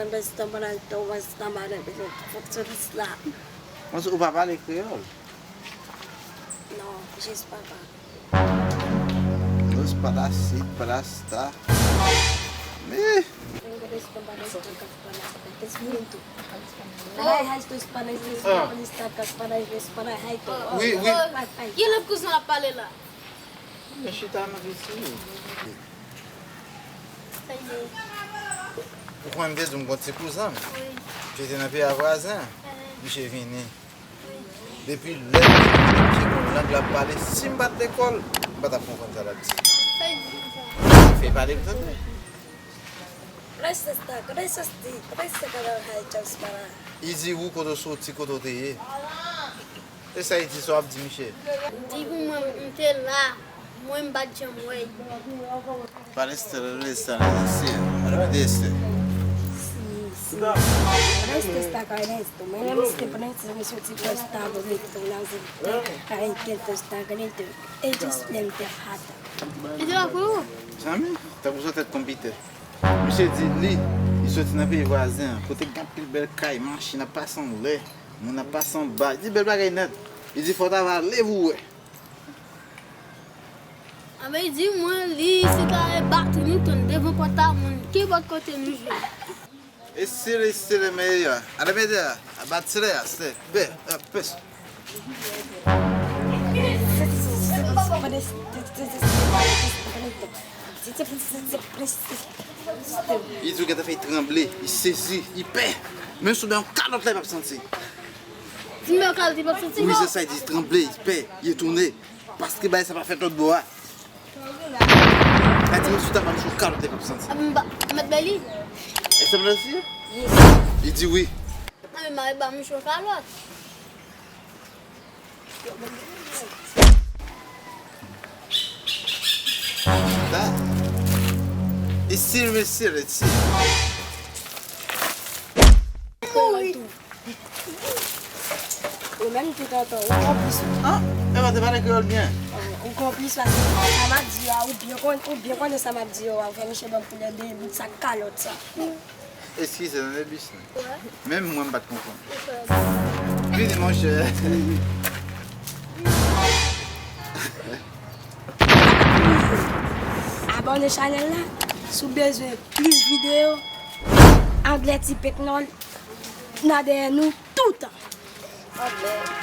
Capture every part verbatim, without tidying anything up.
Pandan se tan, pandan se tan, pandan se tan, pandan se tan, fonksyonès la. Mwen se ou pa pale kreyòl? Non, jis papa. Dos padasit, padasta. Mi. Wi, wi. Gen lòt kouzin ap pale la. Men chita nan vesi. Ou konn m te di w m gon ti kouzin. Wi. Misye te nan peyi a vwazen. Misye vini. Depi lè misye konn lang l ap pale, si m pa t lekòl, m pa t ap konprann sa l ap di. Sa l di konsa? Fè pale m tande. Preste sta, preste sti, preste kadal hai chaspara. Li di ou kote w soti, kote w te ye. E sa li di, sa w ap di misye? Li di pou mwen, m te la, mwen m pa t janm wè l. Pale Esther, rele Esther, rele Esther. Rele Esther. Sì, sì. Presto sta cadendo, ma non mi sto presto mi soti presto sta presto naso. Cae che sto sta cadendo e just niente fatto. E te la pou ou? Zanmi, tankou sa tèt konpite. Misye di li, li soti nan peyi vwazen an, kote gen anpil bèl kay, machin ap pase anlè, moun ap pase anba. Li di bèl bagay nèt. Li di fò w ta va leve w wè. Anben di mwen li se ta e bat nou tann devan pòt a moun ki bòt kote nou jwe. Estire, estire, meya. Ademede, abatire, aste. Be, pes. Li di w gentan fè l tranble, li sezi, li pè. Menm si w bay yon kalòt la, li p ap santi. Si m bay yon kalòt, li p ap santi. Wi, se sa, li di tranble, li pè, li etone. Paske bagay sa pa fèt lòt bò a. Gade, si w ta ban m yon kalòt, li p ap santi. A, m ba, m mèt bay li. E sa vle di? Li di wi. A, men mari ba m yon kalòt. Da. Isi, mesye, isi. Ou menm tou tonton, ou konplis wi. An? Epa te pale kreyòl byen. Ou konplis paske sa m ap di yo a, ou byen konn, ou byen konnen sa m ap di yo a, ou fè misye ban m koulè de bout sa kalòt sa. Eskize, nan de bis nou. Menm mwen m pa t konprann. Vini, monchè. Abòne chanèl la, si w bezwen plis videyo, anglè ti peknòl nan dèyè nou toutan.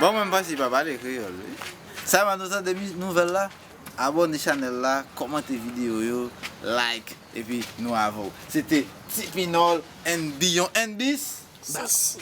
Bon, mwen m panse li pa pale kreyòl, wi. Sa va, nou tande mi-, nouvèl la? Abòne chanèl la, kòmante videyo yo, like, epi nou avè w. Se te Ti Pinòl and Beyond and Bis. Bas.